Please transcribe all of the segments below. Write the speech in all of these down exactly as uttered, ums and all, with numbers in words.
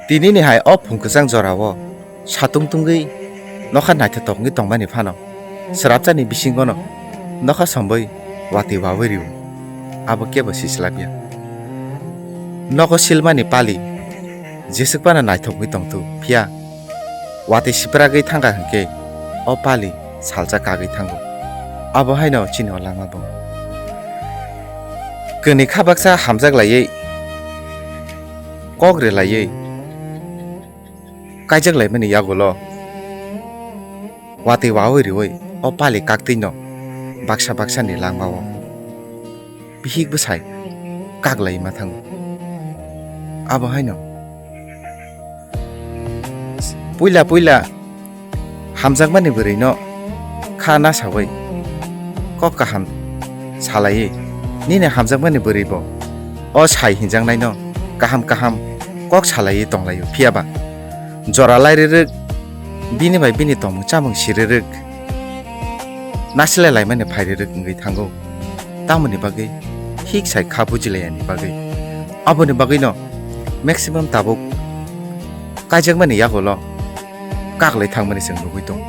Tini ni hai o phung kwchang jora o satung tungwi nokha naithotok wngwi tongmani phano, swrapsa ni bisingo no nokha somboi watwi wawi rio. Abo kebo sislapya. Nogo silmani pali jeswk phano naithok wngwi tongthu, phiya watwi sipragwi thangkha hwnkhe o pali salsa kagwi thango. Abo haino chini o lama bo. Kwnwi kha baksa hamjak laiwi, kok rw laiwi, kaijak laimani yagulo watwi wawi riwi o pali kaktwino baksa baksa ni langmao bihik bwsai kak lai ma thango. Abo haino puila puila hamjakmani bwrwino kha nasawi kok kaham salaiwi, nini hamjakmani bwrwibo o sai hinjaknaino kaham kaham kok salaiwi tonglaio. Phiyaba jora lai rwrwk, bini bai bini tongmung chamung si rwrwk, nasilai laimani phai rwrwk wngwi thango. Tamoni bagwi hik sai kha bujilaiyani bagwi. Aboni bagwino maximum tabuk kaijakmani yagulo kaklai thangmani chwng nugwi tongo.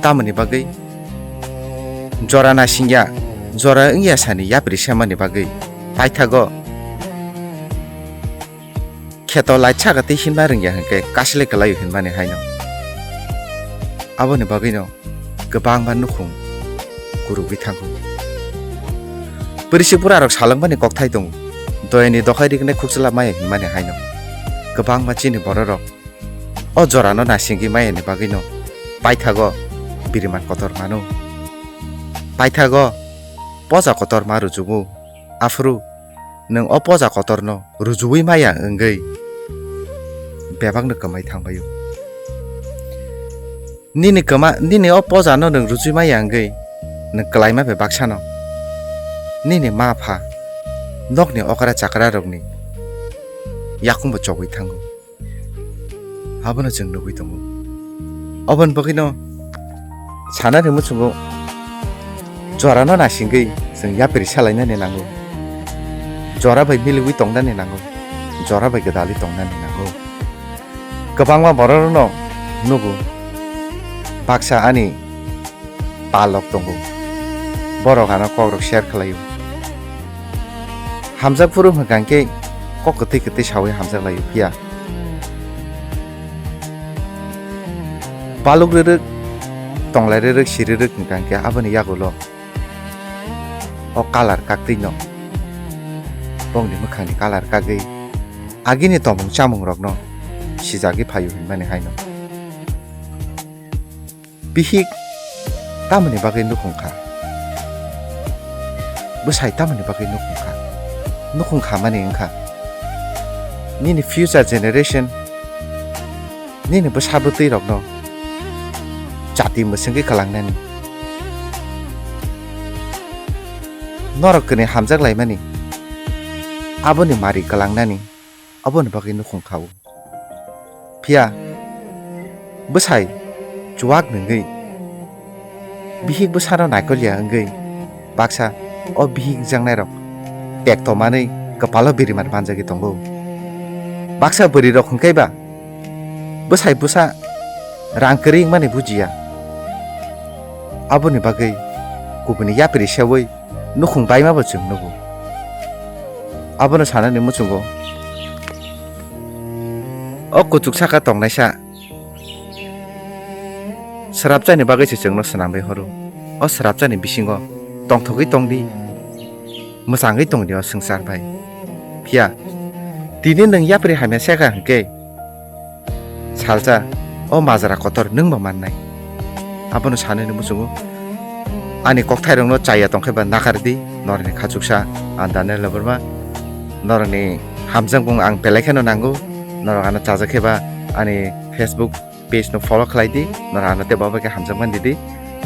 Tamoni bagwi jora nasingya, jora wngya sani yapri semani bagwi paithago kheto laitha twi hinma rwngya hwnkhe kasile kwlaio hinmani haino. Aboni bagwino kwbangma nukhung kurugwi thango. Pwrisi pura rok salwkmani kokthai tongo. Doyani dokhai rignai khukchwla maya hinmani haino. Kwbangma chini bororok o jorano nasingwi mayani bagwino paithago biriman kotor mano. Paithago poja kotor ma rwchugo. Aphuru nwng o poja kotorno rujuwi maya wngwi bebakno kwmai thangbaio. Nini kwma, nini o pojano nwng rujuwi maya wngwi nwng kwlaima bai baksano nini ma pha nokni okra chakra rokni yakungbo chobwi thango. Abono chwng nugwi tongo. Oboni bagwino sanani muchungo jorano nasingwi chwng yapri salainani nango. Jora bai miligwi tongnani nango. Jora bai gwdalwi tongnani nango. Kwbangma bororokno nugo. Baksa ani palok tongo. Borok ano kokrok share khlaio. Hamjak phuru hwnkha khe kok kwtwi kwtwi sawi hamjak laio phiya. Baluk rwrwk, tonglai rwrwk, si rwrwk hwnkha khe aboni yagulo o colour kaktwino bongni mwkhangni colour kagwi agini tongmung chamungrokno sijagwi phaio hinmani haino. Bihik tamoni bagwi nukhung kha? Bwsai tamoni bagwi nukhung kha? Nukhung kha mani wngkha nini future generation, nini bwsa bwtwi rokno chati mwswngwi kwlangnani. Norok kwnwi hamjak laimani, aboni mari kwlangnani, aboni bagwi nukhung kha-o. Phiya bwsai chuwak nungwi bihik bwsano naikolya wngwi baksa o bihik wngjaknairok pekto manwi kwpalo biriman manjagwi tongo. Baksa bwrwirok hwnkhe ba bwsai bwsa rang kwrwi wngmani bujiya. Aboni bagwi kubuni yapri seui nukhung baima bo chwng nugo. Abono sanani muchungo o kuchuk saka tongnaisa swrapchani bagwi se chwngno swnamwi horo. O swrapchani bisingo tongthogwi tongdi, mwchangwi tongdi o swngchar bai. Phiya tini nwng yapri hamya seka hwnkhe, salsa o majra kotor nwngbo mannai. Abono sanani muchungo ani kokthairokno chaya tongkhe ba nakardi, norokni khachuksa ang Daniel Debbarma. Norokni hamjakmung ang belai kheno nango. Norok ano chajakhe ba ani Facebook page no follow khlaidi, norok ano tei bo bai khe hamjakmani di.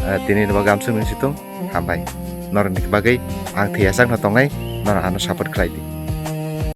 Ah, tini ni bagwi amsuk nung situng hambai. Norokni bagwi ang thwiya chakno tongnai, norok ano support khlaidi.